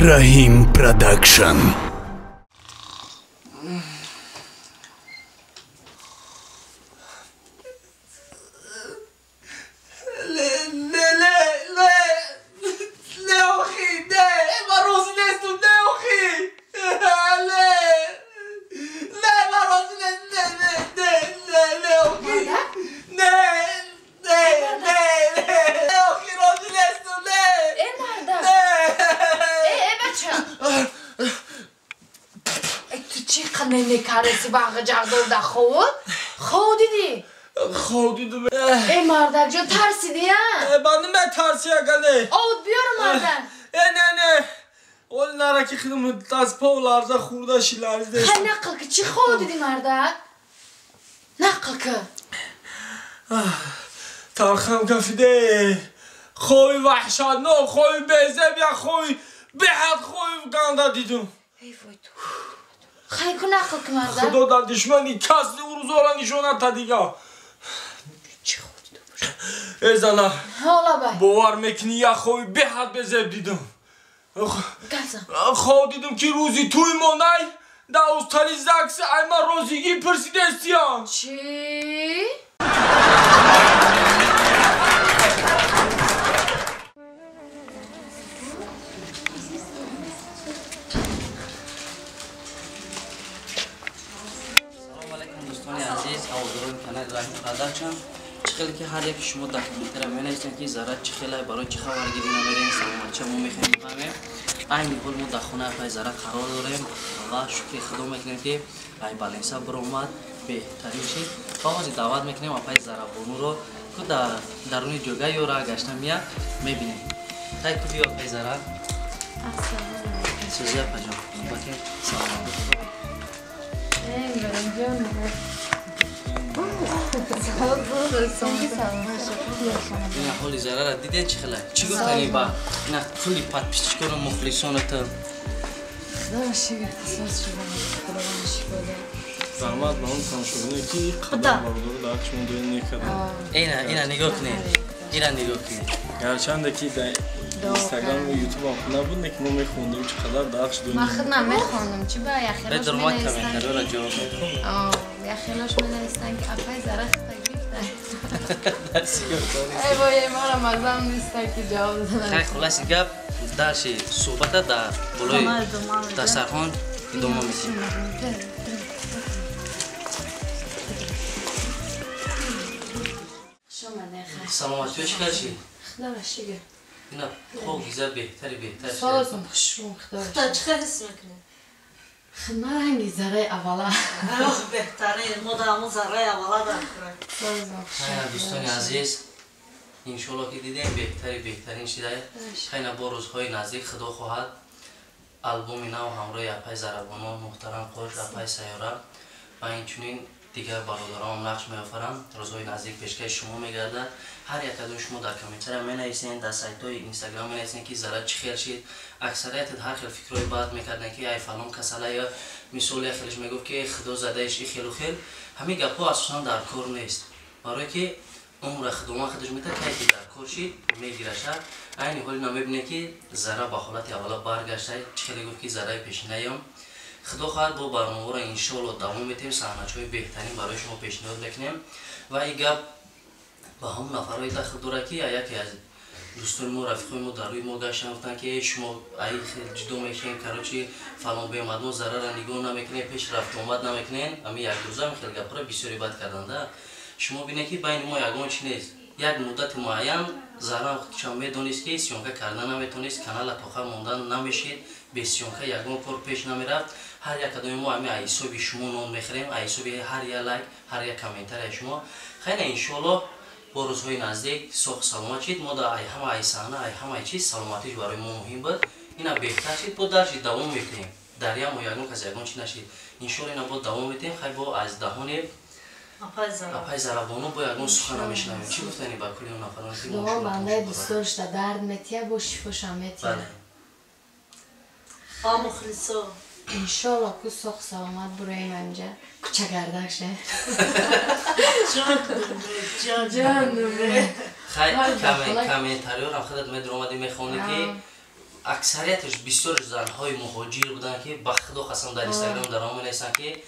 Раҳим Продакшн. Хов дидӣ? Хов дидум. Э мардак ҷон, тарсидӣ, а? Ба нима тарси ягане? Овуд биёрам, мардак. Э не не. Ол нараки хидм аз пов ларза хӯрда ши ларзида. Хай нақл ки, чӣ хов дидӣ, мардак? Нақл ки. Талхам кафиде. Хови ваҳшатнок, хови безеб, як хови беҳад хови ганда дидум. Эй вой ту. Хай ку нақл ки, мардак. Худо дар душмани кас рӯзора нишонад та дига. Чӣ хов дида бошад? Э зана. Ҳола бай. Бовар мекунӣ, як хови беҳад безеб дидум. Газам. Хов дидум ки рӯзи тӯй монай дар устали ЗАГС ай ман розигӣ пурсидестиям. Чӣ? Канали Раҳим Продакшн. Чӣ хеле ки ҳар яки шумо дар комментария менависед ки зара чӣ хеле барои чӣ хабаргирӣ намерем, саломатча мо мехоҳем бифаҳмем. Айни ҳол мо дар хонаи апаи Зара қарор дорем ва шукри худо мекунем ки ай баленса биромад, беҳтарин шид. Ва ҳозир даъват мекунем апаи Зарабонуро, ку дар даруни ҷойга ёра гашта мия мебинем. Тай ку биё апаи Зара. Сӯзи апаҷон, хубаке, саломат. Ина ҳоли зарара дидед чӣ хела? Чӣ гуфтанӣ ба ина кулли подписчикону мухлисонато? Заҳмат ба он тамошобине ки қадар бародаро дар шумо дуё некарданд. Ина ина нигоҳ кунед. Ина нигоҳ кунед. Гарчанде ки дар Инстаграм ва Ютуб ҳам набуд, лекин мо мехондем чӣ қадар дар ҳақш дуё. Ман худ намехондам, чӣ ба яхелош менависанд. Комментариёро ҷавоб мехондам. Яхелош менависанд ки апаи Зара хата гирифта. Эй вой, мара мазам неста ки ҷавоб додам. Хай хулоси гап, дарши суҳбата дар болои дастархон идома медиҳем. Саломатиё чӣ кар шид? Худоро шукр. Ина покиза беҳтари беҳтар шид. Созум хушрӯм, худоро шукр. Чӣ хел ҳис мекунӣ? Хидмат ранги зараи аввала. Беҳтарин, мо дар ҳамон зараи аввала дар кунем. Дӯстони азиз, иншоалло ки дидем беҳтари беҳтарин шида. Хайна бо рӯзҳои наздик худо хоҳад албоми нав ҳамроҳи апаи Зарабоно, муҳтарам Қош, апаи Сайёра ва инчунин дигар бародарон нақш меофаранд. Рӯзҳои наздик пешкаши шумо мегардад. Ҳар як аз шумо дар комментария менависед, дар сайтҳои Инстаграм менависед ки зара чӣ хел шид. Аксарияти ҳар хел фикрҳои бад мекарданд ки ай фалон касала ё мисол як хелеш мегуфт ки худо задаиш и хелу хел. Ҳамин гапҳо асосан дар кор нест, барое ки умра худованд худаш метавад, кай ки дар кор шид мегираша. Айни ҳоли намебинед ки зара ба ҳолати аввала баргашта. Чӣ хеле гуфт ки зараи пешинаям. Худо хоҳад бо барномаҳоро иншоалло давом метиҳем, саҳначаҳои беҳтарин барои шумо пешниҳод мекунем. Ва ин гап ба ҳамон нафарҳое дахл дорад ки яке аз дӯстони мо, рафиқои мо дар рӯи мо гаштан, гуфтанд ки шумо ай хел ҷудо мешем, короче фалон бемад, мо зарара нигоҳ намекунем, пеш рафтуомад намекунем. Ҳамин як рӯза ҳамин хел гапҳоро бисёре бад карданда. Шумо бинед ки байни мо ягон чи нест. Як муддати муайян зара чам медонист ки съёмка кардан наметонист, канала тоха мондан намешид, бе съёмка ягон кор пеш намерафт. Ҳар як кадоми мо ҳамин ҳисоби шумо нон мехӯрем, ҳисоби ҳар як лайк, ҳар як комментарияи шумо. Хайна иншоалло бо рӯзҳои наздик соҳ саломат шид. Мо дар ҳама ай саҳна, ай ҳамаи чиз саломатиш барои мо муҳим буд. Ина беҳтар шид, бо дарши давом мекунем. Дар як моҳ ягон кас ягон чи нашид. Иншоалло ина бо давом метиҳем. Хай бо аз даҳони апаи Зарабону бо ягон сухан намешунавем. Чӣ гуфтани ба кулли он нафароне ки Худо бандаи дӯстдошта дард метия, бо шифошам метия. Бале. Ба мухлисо. Иншоалло ку соҳ саломат буроем анҷа. Кучагардак ше. Ҷон Ҷон. Хай комментариёрам худат медуромадӣ мехонӣ ки Аксарияташ бисёраш занҳои муҳоҷир буданд, ки ба Худо қасам дар Инстаграм даром менависанд, ки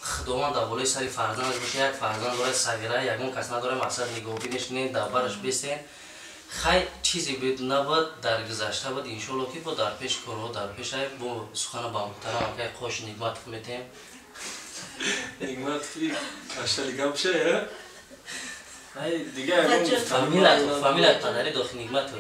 Худованд дар болои сари фарзандаш боша, як фарзанд дорад сағира, ягон кас надорад, мақсад нигоҳбиниш не, дар бараш бесен. Хай, чизе буд набуд, дар гузашта буд. Иншоалло, ки бо дар пеш корҳо дар пеш ай. Бо сухана ба муҳтарам акай Қош Нигматов метем. Нигматов каштали гап ша, ай дига. Фамилия падари дохи Нигматов.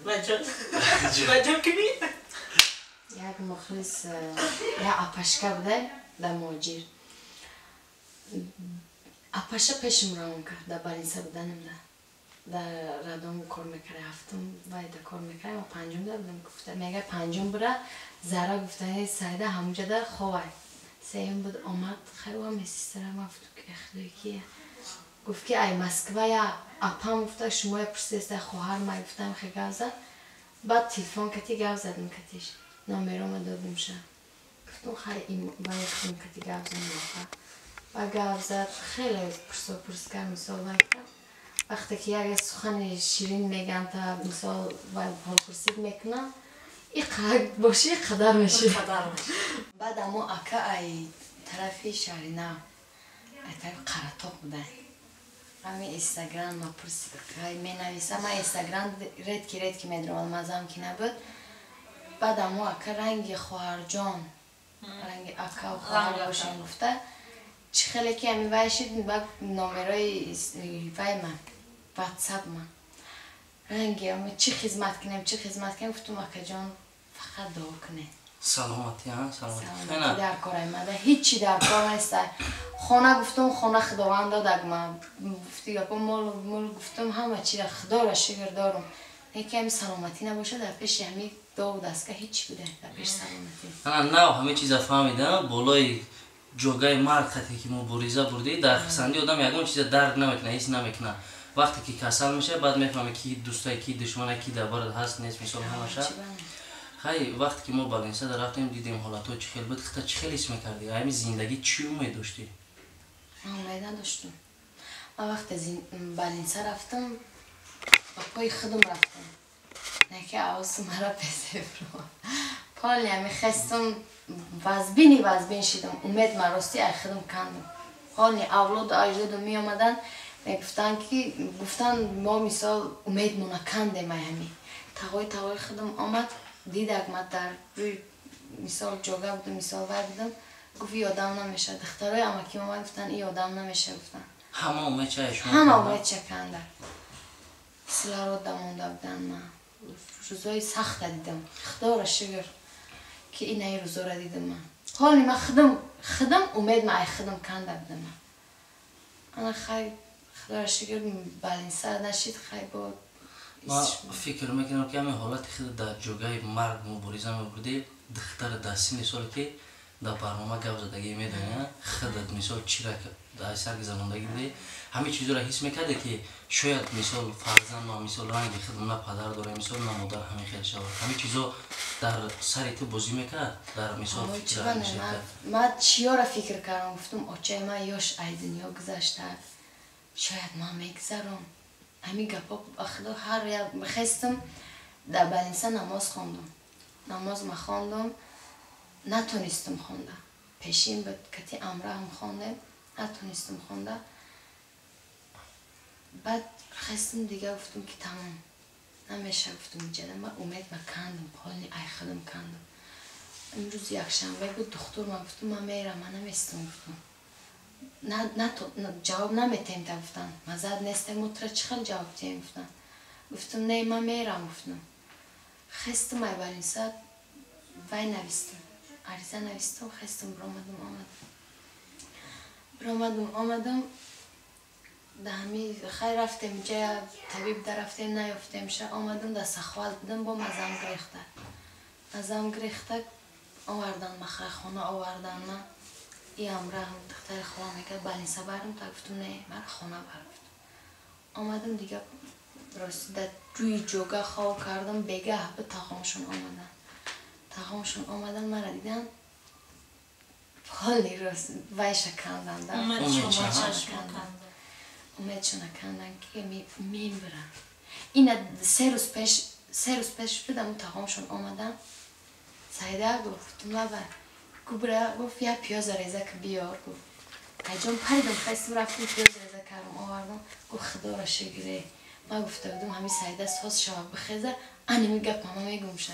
Ваҷон кими? Як мухлис, як апашка буда дар муҳоҷир. Апаша пешим равон кард, дар больница буданим, да дар радом кор мекард, ҳафтум вай да кор мекард, ма панҷум да будам. Гуфта мега, панҷум бура Зара гуфтани Сайда ҳамуҷада ховай. Сеюм буд, омад, хайва медсестра. Ма гуфтам, ки худои, кия? Гуфт, ки ай Москва я апам гуфта, шумоя пурсидаста, хоҳар май гуфтам. Хе гап зад, баъд телефон кати гап задам, катиш номерома додимша. Гуфтам, хай, вай худам кати гап задам. Ба гап зад, хеле пурсо пурс кард, мисол вай кард. Вақте ки як сухани ширин меган, та мисол вай ҳолпурсид мекунам, боши қадар меши. Баъд амо ака ай тарафи шаҳри нав, ай тарафи Қаратоқ буда. Ҳамин Инстаграм ма пурсид, менависам. Ман Инстаграм редко редко медаромадам, мазам ки набуд. Баъд амо ака ранги хоҳарҷон, ранги акау хоҳар бошем гуфта, чӣ хеле ки ҳами вай шид, ба номерои вай ма, Ватсап ма, ранги чӣ хизмат кунем, чӣ хизмат кунем? Гуфтум, акаҷон, фақат дуо кунед. Саломатӣ. Саломатӣ дар кор аймада, ҳичи дар кор неста. Хона гуфтум, хона Худованд додак ма. Гуфти гапо, мол мул гуфтум, ҳама чира Худоро шукр дорум. Яке ҳами саломатӣ набошад, дар пеши ҳами дову дастга ҳичи буде, дар пеши саломатӣ. Ана нав ҳама чиза фаҳмидам, болои ҷогаи марг хате ки мубориза бурдӣ. Дар хисандӣ одам ягон чиза дарк намекунад, ҳис намекунад. Вақте ки касал мешавад, баъд мефаҳме, ки дӯстае, ки душмане, ки дар барат ҳаст, нест, мисол ҳамаша. Хай, вақте ки мо больница да рафтем, дидем ҳолатҳо чӣ хел буд. Хита чӣ хел ҳис мекардӣ? Ҳами зиндагӣ чӣ умед доштӣ? Ман умед надоштум. Ман вақте больница рафтам, ба пои худам рафтам, не ки авоси мара песефро поли. Ҳами хестам, вазбини вазбин шидам, умед ма ростӣ ай худам кандам. Ҳоли авлоду аҷдоду меомаданд, мегуфтанд, ки гуфтанд, мо мисол умедмона кандем. Ай ҳами тағои худам омад, дидак, ма дар рӯи мисол ҷога будам, мисол вай будам, гуфт, и одам намешавад. Духтарои амаким омад, гуфтанд, и одам намешавад, гуфтанд. Ҳама умед ча шумо? Ҳама умед ча канда. Кислород да монда буданд. Ма рӯзои сахта дидам, Худоро шукр, ки инаи рӯзора дидам. Ман ҳоли ма худам умед ма ай худам канда будам. Ма ана хай, Худоро шукр, больница нашид, хай бо. Ман фикр мекунам, ки ҳамин ҳолати худ дар ҷогаи марг мубориза мебурдӣ. Духтари дар синни соле ки дар барнома гап задагӣ медонӣ, худат мисол чира дар сар гузарондагӣ будӣ, ҳамин чизоро ҳис мекарде, ки шояд мисол фарзанд ма мисол ранги худам на падар дора, мисол на модар, ҳамин хел шавад. Ҳамин чизо дар сари ту бозӣ мекард, дар мисол? Ман чиёра фикр кардам? Гуфтум, очаи ман ёш ай дунё гузашта, шояд ман мегузарам. Ҳамин гапҳо, ба Худо, ҳар як хестам, дар больница намоз хондум. Намоз ма хондум, натонистум хонда. Пешин буд, кати амраҳам хондем, натонистум хонда. Баъд хестам, дига гуфтум, ки тамом намеша. Гуфтум, иҷада ма умед ма кандам, ҳоли ай худам кандам. Имрӯз якшанбе буд, духтур ма гуфтум, ман мерам, ман наместам. Гуфтум, ҷавоб наметем та, гуфтам, мазад нестем, утра чӣ хел ҷавоб диҳем, гуфтам. Гуфтум, не, ман мерам, гуфтум. Хестам, ай больница вай навистам, ариза навистам, хестам, биромадам, омадам, биромадам, омадам. Да ҳами хай рафтем, ҷая табиб да рафтем, наёфтем ша. Омадам, да Сахвал будам, бо мазам гирехта, мазам гирехта, овардан ма, хай хона овардан ма. И ҳамраҳам духтари хола мекард, больница барам та, гуфтум, не, мара хона бар, гуфтум. Омадам, дига рости дар рӯи ҷога хов кардам. Бегаҳ бу тағомшон омадан, тағомшон омадан, мара дидан, ҳоли рост вайша кандан, умедшона кандан, ки мембирам. Ина 3 рӯз пеш будам, тағомшон омадам. Саида гуфтум, лаба губра, гуфт, я пиёза реза ки биёр, гуфт. Айҷон паридам, хестам, рафтам, пиёз реза кардам, овардам. Гуфт, худоро шукре, ма гуфта будам, ҳами Саида соз шава, бихеза, аними гап мама мегум ша.